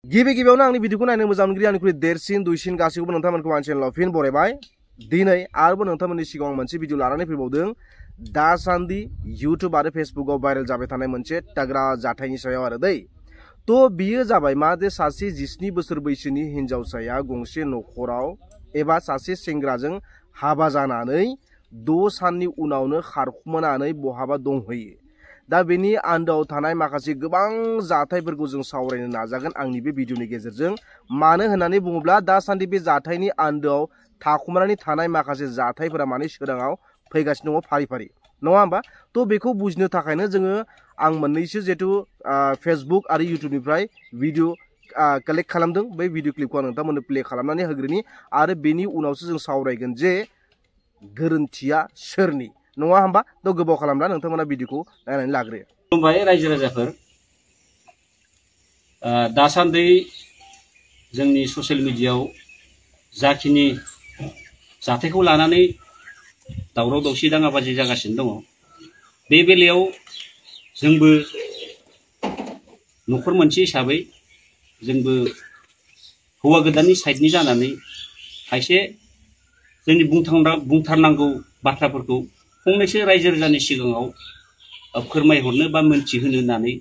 गिबि गिबियावनो आंनि भिडिअखौ नायनो मोजां मोनग्रि आंनिख्रुइ देरसिन दुइसिन गासैखौबो नोंथांमोनखौ आंनि चेनेलाव फिन बरायबाय। दिनै आरोबाव नोंथांमोननि सिगाङाव मोनसे भिडिअ लानानै फैबावदों। दासान्दि इउट्युब आरो फेसबुकआव भाइरेल जाबाय थानाय मोनसे ताग्रा जाथायनि सायाव आरो दै। थ' बियो जाबाय मा जे सासे 17 बोसोर बैसोनि हिनजावसाया गंसे नखराव एबा सासे सेंग्राजों हाबा जानानै 6 साननि उनावनो खारखुमानानै बहाबा दंहैयो। दा बेनि आन्दोआव थानाय माखासे गोबां जाथायफोरखौ जों सावरायनो नाजागोन आंनि बे भिडिअनि गेजेरजों। मानो होननानै बुङोब्ला दासान्दि बे जाथायनि आन्दोआव थाखुमानानै थानाय माखासे जाथायफोरा माने सोराङाव फैगासिनो दङ फारि फारि, नङा होमबा? थ' बेखौ बुजिनो थाखायनो जोङो आं मोननैसो जिहेतु फेसबुक आरो इउट्युबनिफ्राय भिडिअ कालेक्ट खालामदों। बै भिडिअ क्लिपखौ आं नोंथांमोननो प्ले खालामनानै होग्रोनि आरो बेनि उनावसो जों सावरायगोन जे गोरोन्थिया सोरनि, नङा होमबा? थ' गोबाव खालामला नोंथांमोना भिडिअखौ नायनानै लाग्रोयो। खुलुमबाय रायजो राजाफोर। दासान्दि जोंनि ससियेल मिडियायाव जाखिनि जाथायखौ लानानै दावराव दावसि दाङाबाजि जागासिनो दङ, बे बेलायाव जोंबो न'खर मोनसे हिसाबै जोंबो हौवा गोदाननि साइडनि जानानै खायसे जोंनि बुंथारनांगौ बाथ्राफोरखौ फंनैसो रायजो राजानि सिगाङाव फोरमायहरनो बा मोनथिहोनो होननानै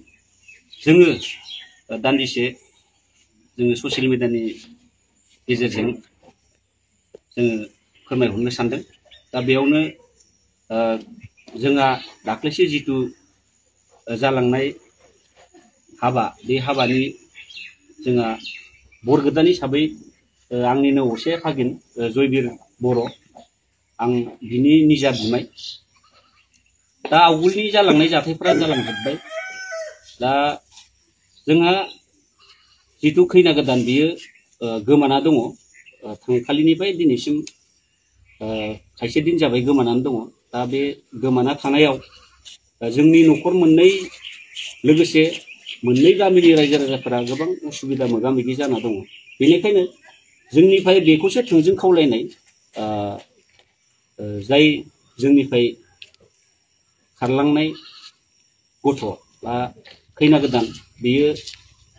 जोङो दान्दिसे जोङो ससियेल मिडियानि गेजेरजों जोङो फोरमायहरनो सानदों। दा बेयावनो जोंहा दाख्लैसो जिथु जालांनाय हाबा, बे हाबानि जोंहा बर गोदान हिसाबै आंनिनो असे फागिन जयबीर बर', आं बिनि निजा बिमाय। दा आवगोलनि जालांनाय जाथायफोरा जालांजोब्बाय। दा जोंहा जिथु खैना गोदान बियो गोमाना दङ। थांखालिनिफ्राय दिनैसिम खायसे दिन जाबाय गोमानानै दङ। दा बे गोमाना थानायाव जोंनि न'खर मोननै लोगोसे मोननै गामिनि रायजो राजाफोरा गोबां उसुबिदा मोगा मोगि जाना दङ। बेनिखायनो जोंनिफ्राय बेखौसो थोंजों खावलायनाय, जाय जोंनिफ्राय खारलांनाय गथ' बा खैना गोदान बेयो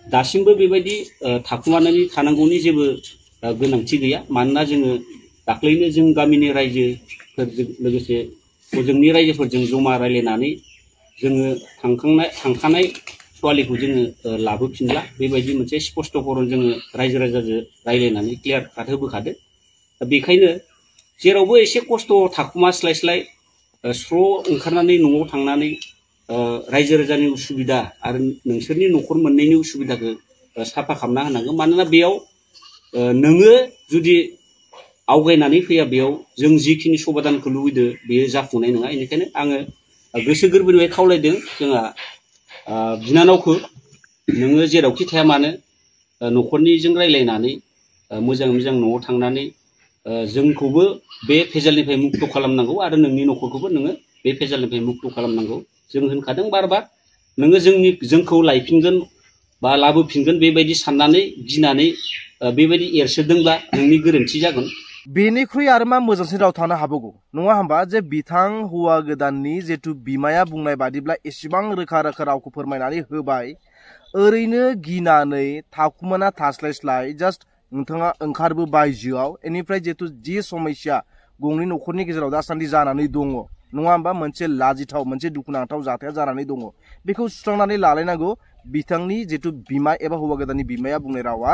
दासिमबो बेबायदि थाखुमानानै थानांगौनि जेबो गोनांथि गैया। मानोना जोङो दाख्लैनो जों गामिनि रायजोफोरजों लोगोसे जोंनि रायजोफोरजों जमा रायलायनानै जोङो थांखानाय सवालिखौ जोङो लाबोफिनला, बेबायदि मोनसे स्पष्ट खरन जोङो रायजो राजाजों रायलायनानै क्लियार काट होबोखादो। बेखायनो जेरावबो एसे खस्थ' थाखुमास्लायस्लाय स्र' ओंखारनानै न'आव थांनानै रायजो राजानि उसुबिदा आरो नोंसोरनि न'खर मोननैनि उसुबिदाखौ साफा खालामना होनांगौ। मानोना बेयाव नोङो जुदि आवगायनानै फैया, बेयाव जों जिखिनि समाधानखौ लुबैदो बेयो जाफुंनाय नङा। बेनिखायनो आङो गोसो गोरबोनिफ्राय खावलायदों जोंहा बिनानावखौ, नोङो जेरावखि थाया मानो न'खरनिजों रायलायनानै मोजां मोजां न'आव थांनानै जोंखौबो बे भेजालनिफ्राय मुक्त खालामनांगौ आरो नोंनि न'खरखौबो नोङो बे भेजालनिफ्राय मुक्त खालामनांगौ। जों होनखादों बार बार, नोङो जोंखौ लायफिनगोन बा लाबोफिनगोन बेबायदि साननानै गिनानै बेबायदि एरसोदोंब्ला नोंनि गोरोन्थि जागोन। बेनिख्रुइ आरो मा मोजांसिन राव थानो हाबावगौ, नङा होमबा? जे बिथां हौवा गोदाननि जिहेतु बिमाया बुंनाय बादिब्ला एसेबां रोखा रोखा रावखौ फोरमायनानै होबाय। ओरैनो गिनानै थाखुमाना थास्लायस्लाय जास्ट नोंथाङा ओंखारबो बायजोआव, बेनिफ्राय जिहेतु जि समस्या गंनै न'खरनि गेजेराव दासान्दि जानानै दङ, नङा होमबा? मोनसे लाजिथाव मोनसे दुखुनांथाव जाथाया जानानै दङ। बेखौ सुस्रांनानै लालायनांगौ। बिथांनि जिहेतु बिमा एबा हौवा गोदाननि बिमाया बुंनाय रावा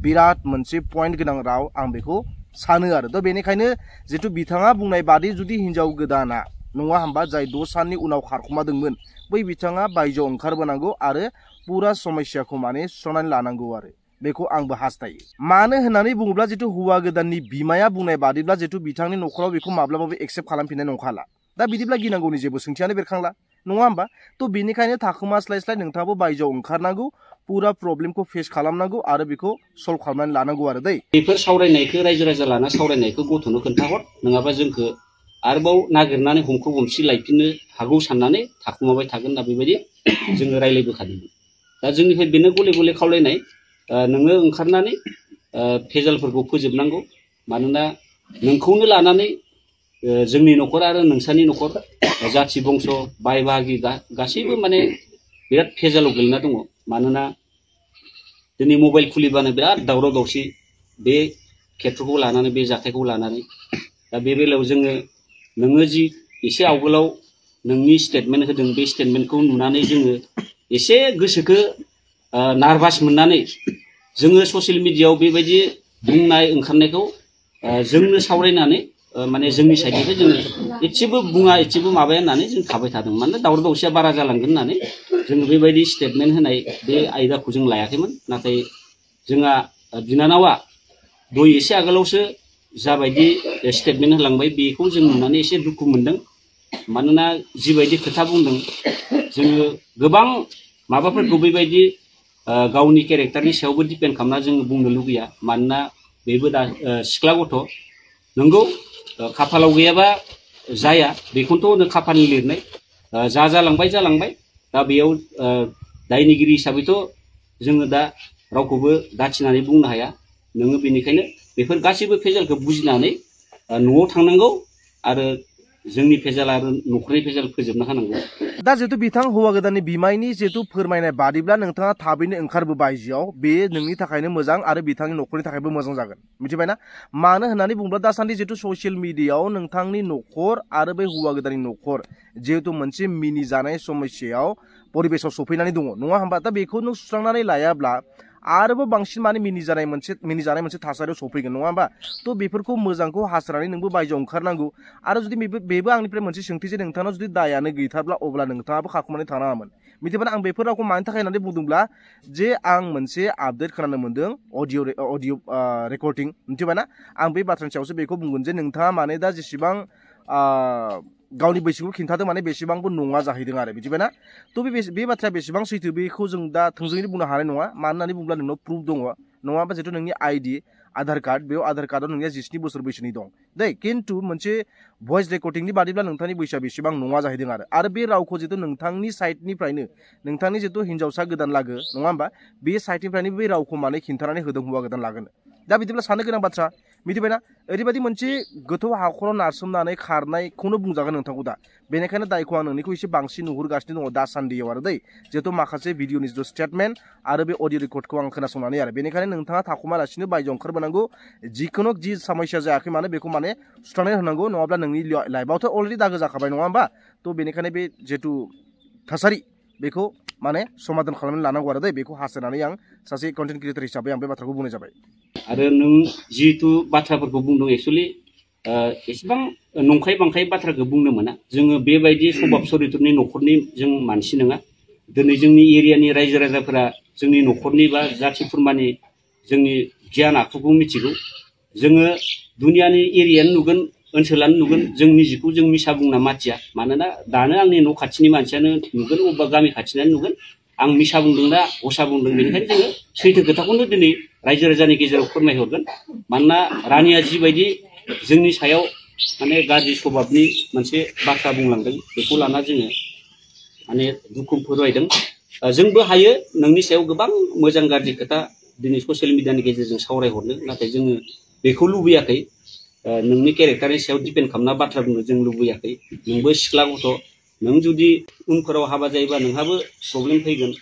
बिराद मोनसे पइन्ट गोनां राव, आं बेखौ सानो आरो। थ' बेनिखायनो जिहेतु बिथाङा बुंनाय बादि जुदि हिनजाव गोदाना, नङा होमबा, जाय 6 साननि उनाव खारखुमादोंमोन, बै बिथाङा बायजोआव ओंखारबोनांगौ आरो पुरा समस्याखौ माने सुस्रांनानै लानांगौ आरो। बेखौ आंबो हास्थायो। मानो होननानै बुङोब्ला जिहेतु हौवा गोदाननि बिमाया बुंनाय बादिब्ला जिहेतु बिथांनि न'खराव बेखौ माब्लाबाबो एक्सेप्ट खालामफिननाय नंखाला। दा बिदिब्ला गिनांगौनि जेबो सोंथियानो बेरखांला, नङा होमबा? थ' बेनिखायनो थाखुमास्लायस्लाय नोंथाङाबो बायजोआव ओंखारनांगौ, पुरा प्रब्लेमखौ फेस खालामनांगौ आरो बेखौ सल्भ खालामनानै लानांगौ आरो दै। बेफोर सावरायनायखौ रायजो राजा लाना सावरायनायखौ गथ'नो खोन्थाहर, नङाबा जोंखौ आरोबाव नागिरनानै हमखो हमसि लायफिननो हागौ साननानै थाखुमाबाय थागोन होनना बेबायदि जोङो रायलायबोखादोंमोन। दा जोंनिफ्राय बेनो गले गले खावलायनाय, नोङो ओंखारनानै भेजालफोरखौ फोजोबनांगौ। मानोना नोंखौनो लानानै जोंनि न'खर आरो नोंसानि न'खर जाथि बंस बाय बाहागि गासैबो माने बिराद भेजालाव गोलैना दङ। मानोना दिनै मबाइल खुलिबानो बिराद दावराव दावसि बे खेत्रखौ लानानै बे जाथायखौ लानानै दा बे बेलायाव जोङो नोङो जि एसे आवगोलाव नोंनि स्टेटमेन्ट होदों बे स्टेटमेन्टखौ नुनानै जोङो एसे गोसोखौ नार्भास मोननानै जोङो ससियेल मिडियायाव बेबायदि बुंनाय ओंखारनायखौ जोंनो सावरायनानै माने जोंनि साइडनिफ्राय जोङो एसेबो बुङा एसेबो माबाया होननानै जों थाबाय थादों मानोना दावराव दावसिया बारा जालांगोन होननानै जोङो बेबायदि स्टेटमेन्ट होनाय बे आयदाखौ जों लायाखैमोन नाथाय जोंहा बिनानावा दय एसे आगोलावसो जाबायदि स्टेटमेन्ट होलांबाय बेखौ जों नुनानै एसे दुखु मोनदों मानोना जिबायदि खोथा बुंदों जोङो गोबां माबाफोरखौ बेबायदि गावनि केरेक्टारनि सायावबो डिपेन्ड खालामना जों बुंनो लुगैया मानोना बेबो दा सिख्ला गथ' नंगौ खाफालाव गैयाबा जाया बेखौनोथ' होनो खाफालनि लिरनाय जालांबाय दा बेयाव दायनिगिरि हिसाबैथ' जोङो दा रावखौबो दाथिनानै बुंनो हाया नोङो बेनिखायनो बेफोर गासैबो फेजालखौ बुजिनानै न'आव थांनांगौ आरो जोंनि फेजाल आरो न'खरनि फेजाल फोजोबना होनांगौ दा जिहेतु बिथां हौवा गोदाननि बिमायनि जिहेतु फोरमायनाय बादिब्ला नोंथाङा थाबैनो ओंखारबो बायजोआव बे नोंनि थाखायनो मोजां आरो बिथांनि न'खरनि थाखायबो मोजां जागोन मिथिबायना मानो होननानै बुङोब्ला दासान्दि जिहेतु ससियेल मिडियायाव नोंथांनि न'खर आरो बे हौवा गोदाननि न'खर जिहेतु मोनसे मिनिजानाय समस्यायाव परिबेसाव सफैनानै दङ नङा होमबा दा बेखौ नों सुस्रांनानै लायाब्ला आरोबाव बांसिन माने मिनिजानाय मोनसे थासारियाव सफैगोन नङा होमबा थ' बेफोरखौ मोजांखौ हास्थायनानै नोंबो बायजोआव ओंखारनांगौ आरो जुदि बेबो आंनिफ्राय मोनसे सोंथि जे नोंथांनाव जुदि दायानो गैथारब्ला अब्ला नोंथाङाबो खाखुमानानै थानाङामोन मिथिबाय आं बेफोर रावखौ मानि थाखाय होननानै बुंदोंब्ला जे आं मोनसे आपडेट खोनानो मोन्दों अडिअ रेकर्डिं मिथिबायना आं बे बाथ्रानि सायावसो बेखौ बुंगोन जे नोंथाङा माने दा जेसेबां गावनि बैसोखौ खिन्थादों माने बेसेबांबो नङा जाहैदों आरो मिथिबायना थ' बे बाथ्राया बेसेबां सैथो बेखौ जों दा थोंजोङै बुंनो हानाय नङा मानो होननानै बुङोब्ला नोंनाव प्रुफ दङ नङाबा जिहेतु नोंनि आइडि आधार कार्ड बेयाव आधार कार्डआव नोंनिया 17 बोसोर बैसोनि दं दै खिन्थु मोनसे भइस रेकर्डिंनि बादिब्ला नोंथांनि बैसोआ बेसेबां नङा जाहैदों आरो बे रावखौ जिहेतु नोंथांनि साइडनिफ्रायनो नोंथांनि जिहेतु हिन्जावसा गोदान लागो नङा होमबा बे साइडनिफ्रायनो बे रावखौ माने खिन्थानानै होदों हौवा गोदान लागोन दा बिदिब्ला साननो गोनां बाथ्रा मिथिबायना ओरैबायदि मोनसे गोथौ हाखराव नारसोमनानै खारनायखौनो बुंजागोन नोंथांखौ दा बेनिखायनो दायखौ आं नोंनिखौ एसे बांसिन नुहुरगासिनो दङ दासान्दियाव आरो दै जिहेतु माखासे भिडिअनि जिथु स्टेटमेन्ट आरो बे अडिअ रेकर्डखौ आं खोनासंनानै आरो बेनिखायनो नोंथाङा थाखुमालासिनो बायजोआव ओंखारबोनांगौ जिखुनु जि समस्या जायाखै मानो बेखौ माने सुस्रांनानै होनांगौ नङाब्ला नोंनि लाइफआवथ' अलरेडि दागो जाखाबाय नङा होमबा थ' बेनिखायनो बे जिहेतु थासारि बेखौ माने समाधान खालामनानै लानांगौ आरो दै बेखौ हास्थायनानै आं सासे कन्टेन्ट क्रिएटर हिसाबै आं बे बाथ्राखौ बुंनाय जाबाय आरो नों जिहेतु बाथ्राफोरखौ बुंदों एक्सुवेलि एसेबां नंखाय बांखाय बाथ्राखौ बुंनो मोना जोङो बेबायदि सभाब चरित्रनि न'खरनि जों मानसि नङा दिनै जोंनि एरियानि रायजो राजाफोरा जोंनि न'खरनि बा जाथि खुरमानि जोंनि गियान आखुखौ मिथिगौ जोङो दुनियानि एरियानो नुगोन ओनसोलानो नुगोन जों निजिखौ जों मिसा बुंना माथिया मानोना दानो आंनि न' खाथिनि मानसियानो नुगोन अबेबा गामि खाथिनानो नुगोन आं मिसा बुंदों ना हसा बुंदों बेनिखायनो जोङो सैथो खोथाखौनो दिनै रायजो राजानि गेजेराव फोरमायहरगोन मानोना रानिया जिबायदि जोंनि सायाव माने गाज्रि सभाबनि मोनसे बाथ्रा बुंलांदों बेखौ लाना जोङो माने दुखु फोरमायदों जोंबो हायो नोंनि सायाव गोबां मोजां गाज्रि खोथा दिनै ससियेल मिडियानि गेजेरजों सावरायहरनो नाथाय जोङो बेखौ लुबैयाखै नोंनि केरेक्टारनि सायाव डिपेन्ड खालामना बाथ्रा बुंनो जों लुबैयाखै नोंबो सिख्ला गथ' नों जुदि उनफोराव हाबा जायोबा नोंहाबो प्रब्लेम फैगोन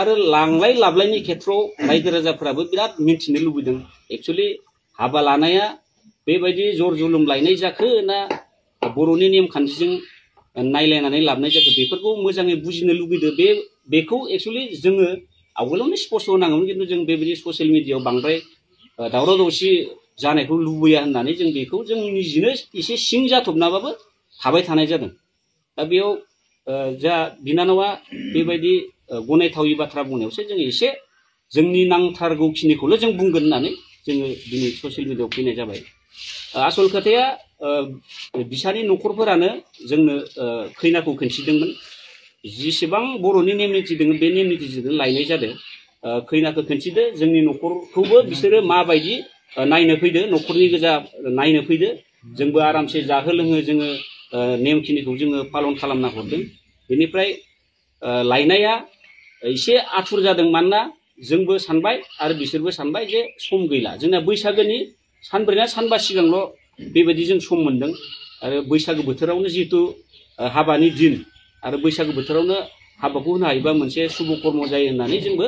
आरो लांलाय लाबलायनि खेथ्रआव रायजो राजाफोराबो बिराद मिन्थिनो लुबैदों एक्सुवेलि हाबा लानाया बेबायदि जर जुलुम लायनाय जाखो ना बर'नि नेमखान्थिजों नायलायनानै लाबनाय जाखो बेफोरखौ मोजाङै बुजिनो लुबैदों बेखौ एक्सुवेलि जोङो आवगोलावनो स्पष्ट होनांगौमोन खिन्थु जों बेबायदि ससियेल मिडियायाव बांद्राय दावराव दावसि जानायखौ लुबैया होननानै जों बेखौ जों निजिनो एसे सिं जाथबनाबाबो थाबाय थानाय जादों दा बेयाव जा बिनानावा बेबायदि गनायथावि बाथ्रा बुंनायावसो जों एसे जोंनि नांथारगौखिनिखौल' जों बुंगोन होननानै जोङो दिनै ससियेल मिडियायाव फैनाय जाबाय आसल खोथाया बिसानि न'खरफोरानो जोंनो खैनाखौ खोन्थिदोंमोन जेसेबां बर'नि नेम निथि दङ बे नेम निथिजों लायनाय जादों खैनाखौ खोन्थिदो जोंनि न'खरखौबो बिसोरो माबायदि नायनो फैदो न'खरनि गोजा नायनो फैदो जोंबो आरामसे जाहो लोङो जोङो नेमखिनिखौ जोङो पालन खालामना हरदों बेनिफ्राय लायनाया एसे आथुर जादों मानोना जोंबो सानबाय आरो बिसोरबो सानबाय जे सम गैला जोंना बैसागोनि सानब्रै ना सानबा सिगांल' बेबायदि जों सम मोन्दों आरो बैसागो बोथोरावनो जिहेतु हाबानि दिन आरो बैसागो बोथोरावनो हाबाखौ होनो हायोबा मोनसे शुभ कर्म जायो होननानै जोंबो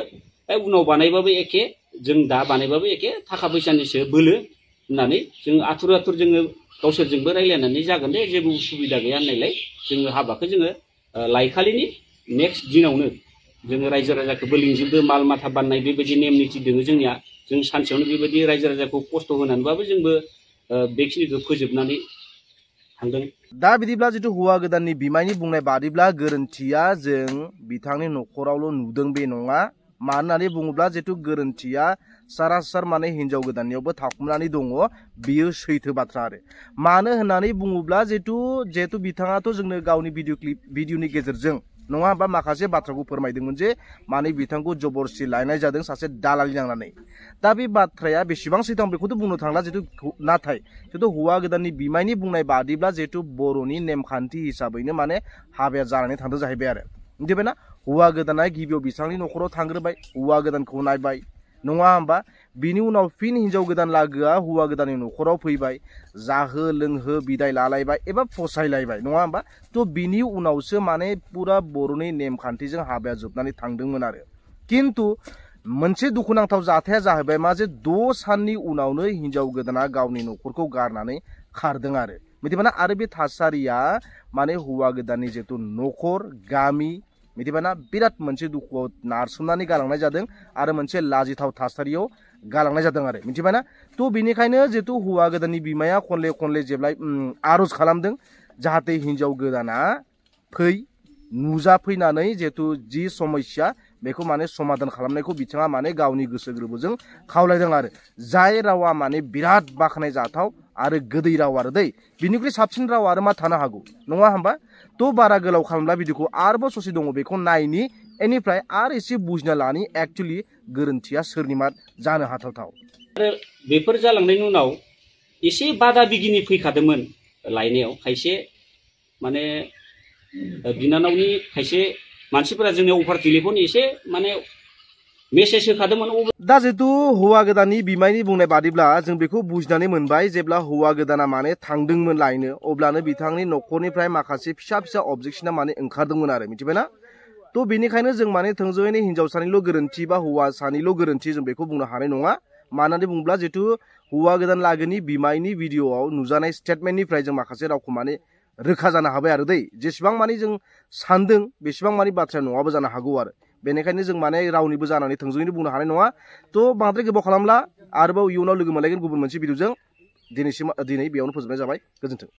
उनाव बानायबाबो एखे जों दा बानायबाबो एखे थाखा फैसानिसो बोलो होननानै जों आथुर आथुर जोङो गावसोरजोंबो रायलायनानै जागोन दे जेबो उसुबिदा गैया होननायलाय जोङो हाबाखौ जोङो लायखालिनि नेक्स्ट दिनावनो जोङो रायजो राजाखौबो लिंजोबदो माल माथा बाननाय बेबायदि नेम निथि दङ जोंनिया जों सानसेयावनो बेबायदि रायजो राजाखौ खस्थ' होनानैबाबो जोंबो बेखिनिखौ फोजोबनानै थांदों। दा बिदिब्ला जितु हौवा गोदाननि बिमायनि बुंनाय बादिब्ला गोरोन्थिया जों बिथांनि न'खरावल' नुदों बे नङा। मानो होननानै बुङोब्ला जितु गोरोन्थिया सारासार माने हिनजाव गोदाननियावबो थाखुमानानै दङ बेयो सैथो बाथ्रा आरो। मानो होननानै बुङोब्ला जिहेतु बिथाङाथ' जोंनो गावनि भिडिअनि गेजेरजों नङा होमबा माखासे बाथ्राखौ फोरमायदोंमोन जे माने बिथांखौ जबरदस्ति लायनाय जादों सासे दालाल नांनानै। दा बे बाथ्राया बेसेबां सैथो आं बेखौथ' बुंनो थांला नाथाय हौवा गोदाननि बिमायनि बुंनाय बादिब्ला जिहेतु बर'नि नेमखान्थि हिसाबैनो माने हाबाया जानानै थांदों जाहैबाय आरो मिथिबायना। हौवा गोदाना गिबियाव बिथांनि न'खराव थांग्रोबाय, हौवा गोदानखौ नायबाय नङा होमबा, बिनि उनाव फिन हिनजाव गोदान लागोआ हौवा गोदाननि न'खराव फैबाय, जाहो लोंहो बिदाय लालायबाय एबा फसायलायबाय नङा होमबा। थ' बिनि उनावसो माने पुरा बर'नि नेमखान्थिजों हाबाया जोबनानै थांदोंमोन आरो। खिन्थु मोनसे दुखुनांथाव जाथाया जाहैबाय मा जे 6 साननि उनावनो हिनजाव गोदाना गावनि न'खरखौ गारनानै खारदों आरो मिथिबायना। आरो बे थासारिया माने हौवा गोदाननि जिहेतु न'खर गामि मिथिबायना बिराद मोनसे दुखुआव नारसोमनानै गालांनाय जादों आरो मोनसे लाजिथाव थासारियाव गालांनाय जादों आरो मिथिबायना। थ' बेनिखायनो जिहेतु हौवा गोदाननि बिमाया खनले खनले जेब्लाय आर'ज खालामदों जाहाथे हिनजाव गोदाना नुजाफैनानै जिहेतु जि समस्या बेखौ माने समाधान खालामनायखौ बिथाङा माने गावनि गोसो गोरबोजों खावलायदों आरो। जाय रावा माने बिराद बाख्नाय जाथाव आरो गोदै राव आरो दै, बिनिख्रुइ साबसिन राव आरो मा थानो हागौ नङा होमबा। थ' बारा गोलाव खालामब्ला भिडिअखौ आरोबाव ससे दङ बेखौ नायनि, बेनिफ्राय आरो एसे बुजिना लानि एक्चुअलि गोरोन्थिया सोरनिमा जानो हाथावथाव। आरो बेफोर जालांनायनि उनाव एसे बादा बिगिनि फैखादोंमोन लायनायाव खायसे माने बिनानावनि खायसे मानसिफोरा जोंनि अफार टेलिफन एसे माने मेसेज होखादोंमोन। दा जिहेतु हौवा गोदाननि बिमायनि बुंनाय बादिब्ला जों बेखौ बुजिनानै मोनबाय जेब्ला हौवा गोदाना माने थांदोंमोन लायनो अब्लानो बिथांनि न'खरनिफ्राय माखासे फिसा फिसा अबजेक्सना माने ओंखारदोंमोन आरो मिथिबायना। थ' बेनिखायनो जों माने थोंजोङैनो हिनजावसानिल' गोरोन्थि बा हौवासानिल' गोरोन्थि जों बेखौ बुंनो हानाय नङा। मानो होननानै बुङोब्ला जिहेतु हौवा गोदान लागोनि बिमायनि भिडिअआव नुजानाय स्टेटमेन्टनिफ्राय जों माखासे रावखौ माने रोखा जानो हाबाय आरो दै, जेसेबां माने जों सानदों बेसेबां माने बाथ्राया नङाबो जानो हागौ आरो। बेनिखायनो जों माने रावनिबो जानानै थोंजोङैनो बुंनो हानाय नङा। थ' बांद्राय गोबाव खालामला आरोबाव इयुनाव लोगो मोनलायगोन गुबुन मोनसे भिडिअजों। दिनै बेयावनो फोजोबनाय जाबाय। गोजोन्थों।